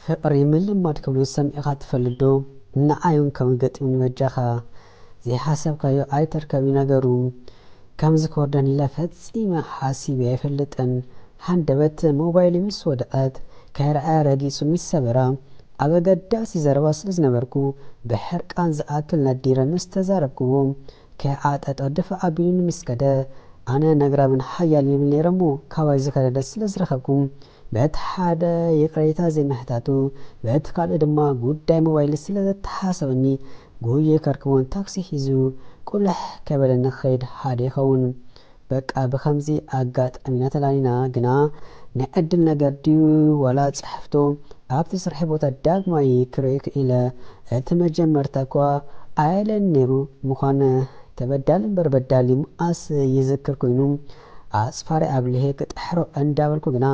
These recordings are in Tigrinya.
ፍቕሪ ምልማድ ክብሉ ሰሚዕኻ ትፈልጥ ዶ? ንዓይ እውን ከምኡ ገጢሙኒ በጃኻ። ዘይሓሰብካዮ ኣይተርከብ'ዩ ነገሩ። ከምዚ ክወርደኒ ኢለ ፈጺመ ሓሲበ ኣይፈልጥን። ሃንደበት ሞባይለይ ምስ ወደቐት፣ ከይረኣያ ረጊጹ ምስ ሰበራ፣ ኣብ ኣገዳሲ ዘረባ ስለ ዝነበርኩ፣ ብሕርቃን ዝኣክል ነዲረ ምስ ተዛረብክዎ፣ ከይዓጠጠ ድፍእ ኣቢሉኒ ምስ ከደ፣ ኣነ ነግራብን ሓያል ይብል ነይረ እሞ፣ ካባይ ዝኸደደ ስለ ዝረኸብኩ፣ በቲ ሓደ ይቕሬታ ዘይምሕታቱ፣ በቲ ካልእ ድማ ጉዳይ ሞባይል ስለ ዘተሓሳሰበኒ፣ ጉየ ከርክቦን ታክሲ ሒዙ ቁልሕ ከይበለኒ ክኸይድ ሓደ ይኸውን። በቃ ብኸምዚ ኣጋጣሚና ተላሊና። ግና ናይ ዕድል ነገር ድዩ ዋላ ጽሕፍቶ ኣብቲ ስርሒ ቦታ ዳግማይ ክርእዮ ክኢለ። እቲ መጀመርታ እኳ ኣየለን ነይሩ ምዃን፣ ተበዳሊ እምበር በዳሊ መኣስ ይዝክር ኮይኑ፣ ኣጽፋሪ ኣብሊሔ ክጥሕሮ እንዳበልኩ ግና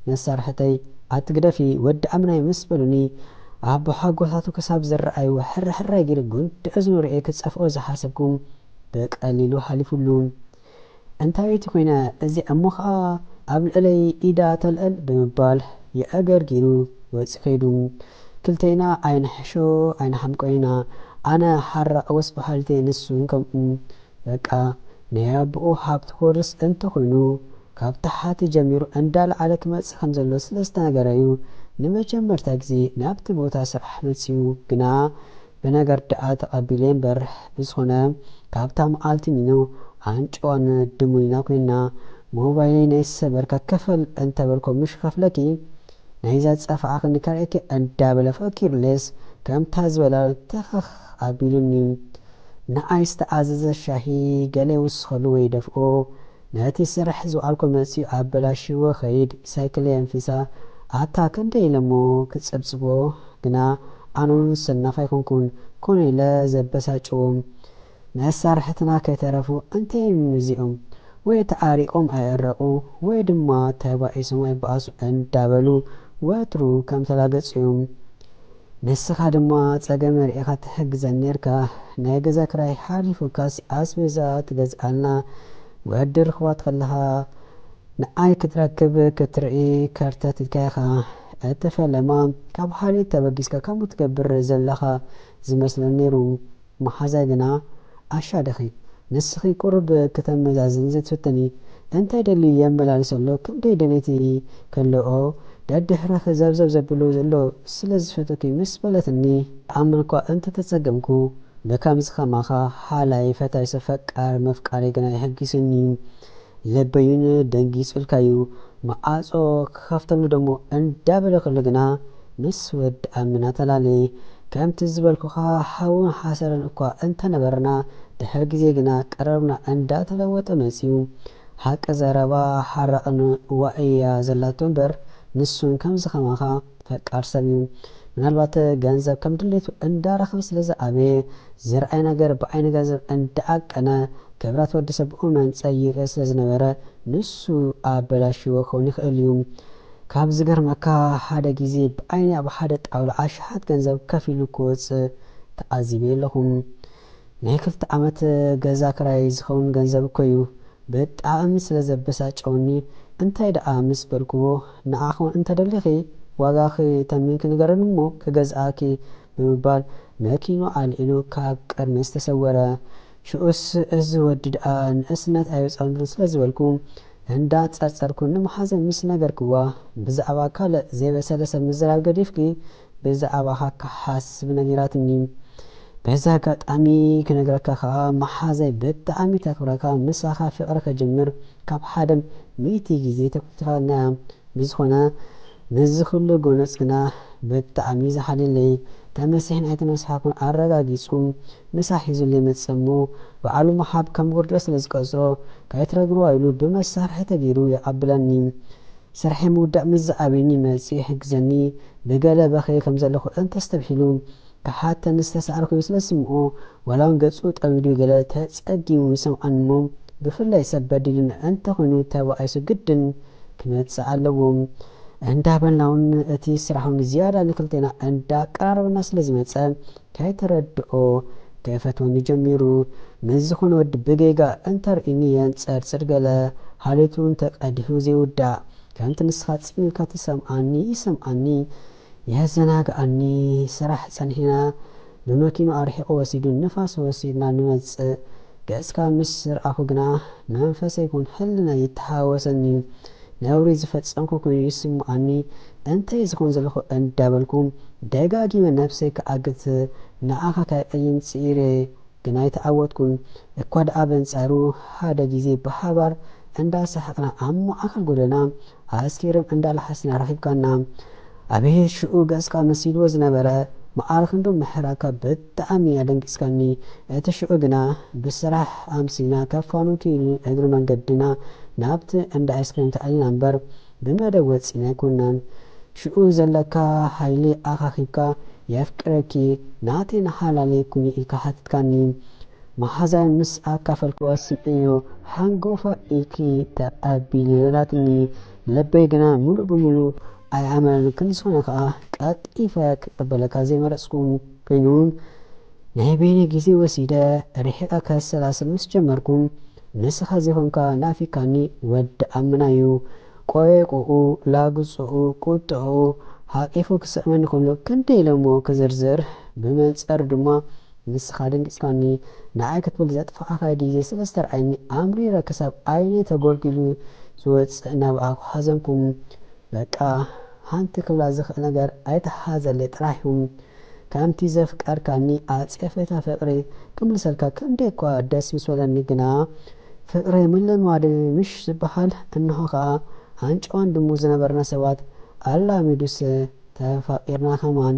መሳርሕተይ ኣትግደፊ ወዲ ኣምናይ ምስ በሉኒ፣ ኣቦ ሓጎታቱ ክሳብ ዝረኣይዎ ሕርሕራይ ገይረ ጉንዲ እዝኑ ርእየ ክጸፍኦ ዝሓሰብኩ ብቐሊሉ ሓሊፉሉ። እንታይ እቲ ኮይነ እዚ እሞ ኸኣ ኣብ ልዕለይ ኢዳ ተልዕል ብምባል የእገርጊሩ ወጺኡ ከይዱ። ክልቴና ኣይንሕሾ ኣይንሓምቆ ኢና። ኣነ ሓራቕ ወስ በሃልቲ ንሱ እውን ከምኡ። በቃ ናይ ኣቦኡ ሃብቲ ክወርስ እንተኾይኑ ካብ ታሕቲ ጀሚሩ እንዳለዓለ ክመጽእ ከም ዘሎ ስለ ዝተነገረዩ ንመጀመርታ ግዜ ናብቲ ቦታ ስራሕ መጺኡ። ግና ብነገር ደኣ ተቐቢለ እምበር፣ ብዝኾነ ካብታ መዓልቲ ኒኖ ኣንጭዋን ድሙን ኢና ኮይንና። ሞባይለይ ናይ ዝሰበርካ ክፈል እንተበልኮ ምሽ ከፍለኪ፣ ናይዛ ዝጸፋዕክኒ ከርእየኪ እንዳበለ ፈኪሩለስ ከምታ ዝበላ ተኸኽ ኣቢሉኒ። ንዓይ ዝተኣዘዘ ሻሂ ገለ ይውስኸሉ ወይ ደፍኦ፣ ነቲ ስራሕ ዝወዓልኮ መጺኡ ኣበላሽዎ ኸይድ ሳይክለይ ኣንፊሳ፣ ኣታ ክንደይ ኢለሞ ክጽብጽቦ፣ ግና ኣነውን ሰናፍ ኣይኮንኩን፣ ኮነ ኢለ ዘበሳጭዎም። መሳርሕትና ከይተረፉ እንታይ እዮም እዚኦም? ወይ ተዓሪቆም ኣይዕረቁ ወይ ድማ ተባኢሶም ኣይበኣሱ እንዳበሉ ወትሩ ከም ተላገጹ እዮም። ንስኻ ድማ ጸገመ ርኢኻ ትሕግዘኒ ኔርካ። ናይ ገዛ ክራይ ሓሊፉካስ ኣስቤዛ ትገዝኣልና ወዲ ርኽባት ከለኻ ንዓይ ክትረክብ ክትርኢ ከርተት ኢልካ ኢኻ። እቲ ፈለማ ካብ ሓልዮት ተበጊስካ ከምኡ ትገብር ዘለኻ ዝመስለኒ ነይሩ። መሓዛይ ግና ኣሻደኺ፣ ንስኺ ቁሩብ ክተመዛዝኒ ዘይትፍትኒ? እንታይ ደልዩ የመላልስ ኣሎ? ክንደይ ደልየቲ ከለኦ ደድሕረኺ ዘብዘብ ዘብሎ ዘሎ ስለ ዝፈተኪ ምስ በለትኒ፣ ኣመልኳ እንተተጸገምኩ ብከምዚ ከማኻ ሓላይ ፈታይ ሰብ ፈቃር መፍቃሪ ግና የሐጊሱኒ። ልበዩን ደንጊጹ ኢልካዩ፣ መዓጾ ክኸፍተሉ ደሞ እንዳበለ ከሎ ግና ምስ ወዲ ኣምና ተላለ። ከምቲ ዝበልኩኻ ሓውን ሓሰርን እኳ እንተነበርና፣ ድሕሪ ግዜ ግና ቀረርብና እንዳተለወጠ መጺኡ። ሓቂ ዘረባ ሓራቕን ዋእያ ዘላቶ እምበር፣ ንሱን ከምዚ ከማኻ ፈቃር ሰብ እዩ። ምናልባት ገንዘብ ከም ድሌቱ እንዳረኸበ ስለ ዝዓበየ፣ ዝረኣየ ነገር ብዓይኒ ገንዘብ እንዳዓቀነ፣ ክብረት ወዲ ሰብ ብኡ መንጸር ይርኢ ስለ ዝነበረ፣ ንሱ ኣበላሽዎ ክኸውን ይኽእል እዩ። ካብ ዝገርመካ፣ ሓደ ግዜ ብዓይኒ ኣብ ሓደ ጣውላ ኣሽሓት ገንዘብ ከፊሉ ክወጽእ ተዓዚበ ኣለኹ። ናይ ክልተ ዓመት ገዛ ክራይ ዝኸውን ገንዘብ እኮ እዩ። ብጣዕሚ ስለ ዘበሳጨወኒ፣ እንታይ ደኣ ምስ በልክዎ፣ ንዓኺ እንተደሊኺ ዋጋኺ ተሚንኪ ንገረኒ እሞ ክገዝኣኪ ብምባል መኪኑ ኣልዒሉ ካብ ቅድመይ ዝተሰወረ። ሽኡስ እዚ ወዲ ደኣ ንእስነት ኣይወጻሉን ስለ ዝበልኩ፣ እንዳጸርጸርኩ ንመሓዘይ ምስ ነገርክዋ፣ ብዛዕባ ካልእ ዘይበሰለ ሰብ ምዝራብ ገዲፍኪ ብዛዕባኻ ክሓስብ ነጊራትኒ። በዚ ኣጋጣሚ ክነግረካ ከኣ፣ መሓዘይ ብጣዕሚ ተኽብረካ፣ ምሳኻ ፍቕሪ ከጅምር ካብ ሓደ ሚእቲ ግዜ ተፈቲኻልና። ብዝኾነ፣ ምስዚ ኩሉ ጎነጽ ግና ብጣዕሚ ዝሓልየለይ፣ ተመሲሕን ኣይተመስሓኩን ኣረጋጊጹ ምሳ ሒዙለይ መጸ እሞ፣ በዓሉ መሓብ ከም ውርደት ስለ ዝቀጽሮ፣ ከይትረግርዋ ኢሉ ብመሳርሒ ተገይሩ የቐብለኒ። ስርሐይ ምውዳእ ምስ ዝኣብየኒ መጺኡ ይሕግዘኒ፣ ብገለ በኽየ ከም ዘለኹ እንተስተብሂሉ፣ ክሓተኒ ዝተሳእርኩ እዩ ስለ ዝስምዖ፣ ዋላ እውን ገጹ ጠዊዱ ገለ ተጸጊሙ ይሰምዓኒ እሞ፣ ብፍላይ ሰብ በዲሉኒ እንተኾይኑ ተባኢሱ ግድን ክመጽእ ኣለዎ። እንዳበልና እውን እቲ ስራሕ እውን ዝያዳ ንክልቴና እንዳቀራረበና ስለ ዝመጸ፣ ከይተረድኦ ከይፈትወኒ ጀሚሩ። ምስ ዝኾነ ወዲ ብጌጋ እንተርእዩኒ የንጸርጽር ገለ፣ ሓልዮቱ እውን ተቀዲሑ ዘይውዳእ። ከምቲ ንስኻ ጽን ኢልካ ትሰምዓኒ ይሰምዓኒ። የዘናግኣኒ። ስራሕ ጸኒሕና ብመኪና ኣርሒቑ ወሲዱ ንፋስ ወሲድና ንመጽእ። ገጽካ ምስ ርኣኹ ግና መንፈሰይ ይኹን ሕልናይ ይተሃወሰኒ። ነውሪ ዝፈጸምኩ ኮይኑ ይስምዓኒ። እንታይ ዝኸውን ዘለኹ እንዳበልኩ ደጋጊመ ነብሰይ ክኣግት ንኣኻ ከዕይን ጽኢረ። ግን ኣይተዓወትኩን። እኳ ደኣ በንጻሩ ሓደ ግዜ ብሓባር እንዳሰሓቕና ኣብ ማእከል ጎደና ኣስኪርም እንዳለሓስና ረኺብካና። ኣቤት ሽኡ ገጽካ መሲልዎ ዝነበረ መዓር ክንዱ ምሕራካ ብጣዕሚ ኣደንጊጽካኒ። እቲ ሽኡ ግና ብስራሕ ኣምሲና ከፋኑ ኪሉ እግሪ መንገድና ናብቲ እንዳ ኣይስክሬም ተኣሊና እምበር ብመደብ ወጺና ኣይኮናን። ሽኡ ዘለካ ሓይሊ ኣኻኺብካ የፍቅረኪ ናተይ ንሓላለይ ኩኒ ኢልካ ሓቲትካኒ። መሓዛይ ምስ ኣካፈልክዋ ስምዕዮ ሓንጎፋ ኢልኪ ተቐቢሊ በላትኒ። ልበይ ግና ምሉእ ብምሉእ ኣይኣመነን። ክንዲ ዝኾነ ከኣ ቀልጢፈ ክቕበለካ ዘይመረጽኩ ኮይኑ ናይ በይነይ ግዜ ወሲደ ርሒቐ ከሰላስል ምስ ጀመርኩ ንስኻ ዘይኮንካ ናፊካኒ ወዲ ኣምናዩ። ቆየቆኡ፣ ላግጽኡ፣ ቁጥዕኡ ሓቂፉ ክስዕመኒ ከሎ ክንደይ ኢለ እሞ ክዝርዝር። ብመንጸር ድማ ንስኻ ደንጊጽካኒ። ንዓይ ክትብል ዘጥፋእኻዮ ግዜ ስለ ዝተርኣየኒ ኣምሪረ ክሳብ ዓይነይ ተጎልጒሉ ዝወጽእ ናብኣ ክሓዘንኩ። በቃ ሓንቲ ክብላ ዝኽእል ነገር ኣይትሓዘለይ ጥራሕ እዩ። ከምቲ ዘፍቀርካኒ ኣጼፈታ ፍቕሪ ክምልሰልካ ክንደይ እኳ ደስ ምስ በለኒ ግና ፍቕሪ ምልማድ ምሽ ዝበሃል እንሆ ኸኣ ኣንጭዋን ድሙ ዝነበርና ሰባት ኣላሚዱስ ተፋቒርና ከማን።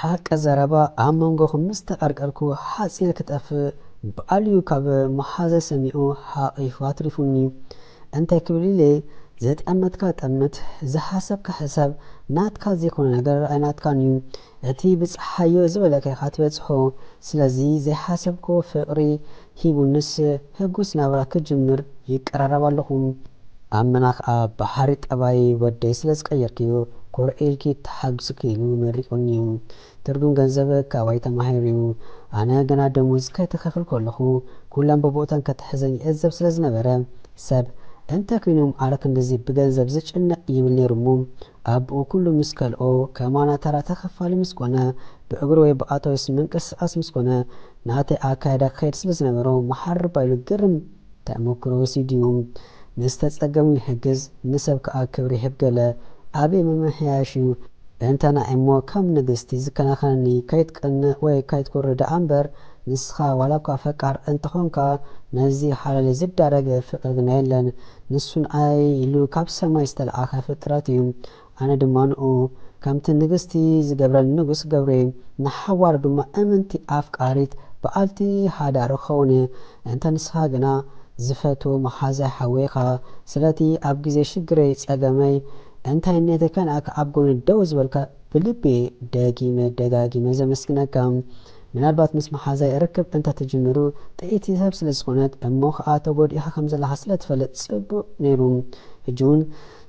ሓቂ ዘረባ ኣብ መንጎኹም ምስ ተቐርቀርኩ ሓጺር ክጠፍእ በዓልዩ ካብ መሓዘ ሰሚዑ ሓቒፉ ኣትሪፉኒ። እንታይ ክብል ኢለ ዘጠመትካ ጠምት፣ ዝሓሰብካ ሕሰብ፣ ናትካ ዘይኮነ ነገር ኣይናትካን እዩ። እቲ ብጽሓዮ ዝበለካ ኢኻ ትበጽሖ። ስለዚ ዘይሓሰብክዎ ፍቕሪ ሂቡንስ ህጉስ ናብራ ክጅምር ይቀራረብ ኣለኹ። ኣመና ከኣ ባሕሪ ጠባይ ወደይ ስለ ዝቀየርክዮ ኮርዕ ኢልኪ ተሓጉስኪ ኢሉ መሪቑኒ እዩ። ትርጉም ገንዘብ ካባይ ተማሂሩ እዩ። ኣነ ገና ደሞዝ ከይተኸፍል ከለኹ ኩለን ብቦታን ከተሕዘን ይዕዘብ ስለ ዝነበረ ሰብ እንተ ኮይኖም ኣረ ክንድዚ ብገንዘብ ዝጭነቕ ይብል ነይሩ እሞ ኣቦኡ ኩሉ ምስ ከልኦ ከማና ተራ ተኸፋሊ ምስ ኮነ ብእግሩ ወይ ብኣታዊስ ምንቅስቓስ ምስ ኮነ ናተይ ኣካይዳ ክኸይድ ስለ ዝነበሮ መሓርባ ኢሉ ግርም ተመክሮ ወሲዱ እዩ። ንዝተጸገሙ ይሕግዝ፣ ንሰብ ከኣ ክብሪ ይህብ ገለ። ኣበይ ምምሕያሽ እዩ? እንተ ንዓይ እሞ ከም ንግስቲ ዝከናኸነኒ ከይትቀንእ ወይ ከይትኮርዕ ደኣ እምበር፣ ንስኻ ዋላ እኳ ፈቃር እንተኾንካ፣ ነዚ ሓላሊ ዝዳረግ ፍቕሪ ግና የለን። ንሱ ንዓይ ኢሉ ካብ ሰማይ ዝተለኣኸ ፍጥረት እዩ። ኣነ ድማ ንኡ ከምቲ ንግስቲ ዝገብረኒ ንጉስ ገብሬ፣ ንሓዋሩ ድማ እምንቲ ኣፍቃሪት በዓልቲ ሓዳር ክኸውን እየ። እንተ ንስኻ ግና ዝፈትዎ መሓዛይ ሓወይ ኢኻ፣ ስለቲ ኣብ ግዜ ሽግረይ ጸገመይ እንታይነተይ ከነኣካ ኣብ ጎኒ ደው ዝበልካ ብልቢ ደጊመ ደጋጊመ ዘመስግነካ። ምናልባት ምስ መሓዛይ ርክብ እንተ ትጅምሩ ጥዕይቲ ሰብ ስለ ዝኾነት እሞ ኸኣ ተጎዲእኻ ከም ዘለኻ ስለ ትፈልጥ ጽቡቕ ነይሩ። ሕጂ እውን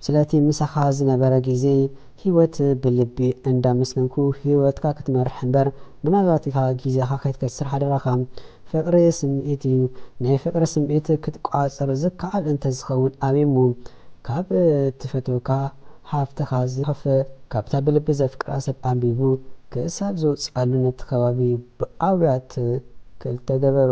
ስለቲ ምሳኻ ዝነበረ ግዜ ህይወት ብልቢ እንዳመስገንኩ ህይወትካ ክትመርሕ እምበር ምናልባት ኢኻ ግዜኻ ከይትከስር ሓደራኻ። ፍቕሪ ስምዒት እዩ። ናይ ፍቕሪ ስምዒት ክትቋጸር ዝከኣል እንተዝኸውን ኣበይ እሞ ካብ ትፈትወካ ሃፍትኻ ዝኸፍእ ካብታ ብልቢ ዘፍቅራ ሰብ ኣንቢቡ ክሳብ ዘውጽኣሉ ነቲ ከባቢ ብኣውያት ክልተ ገበሮ።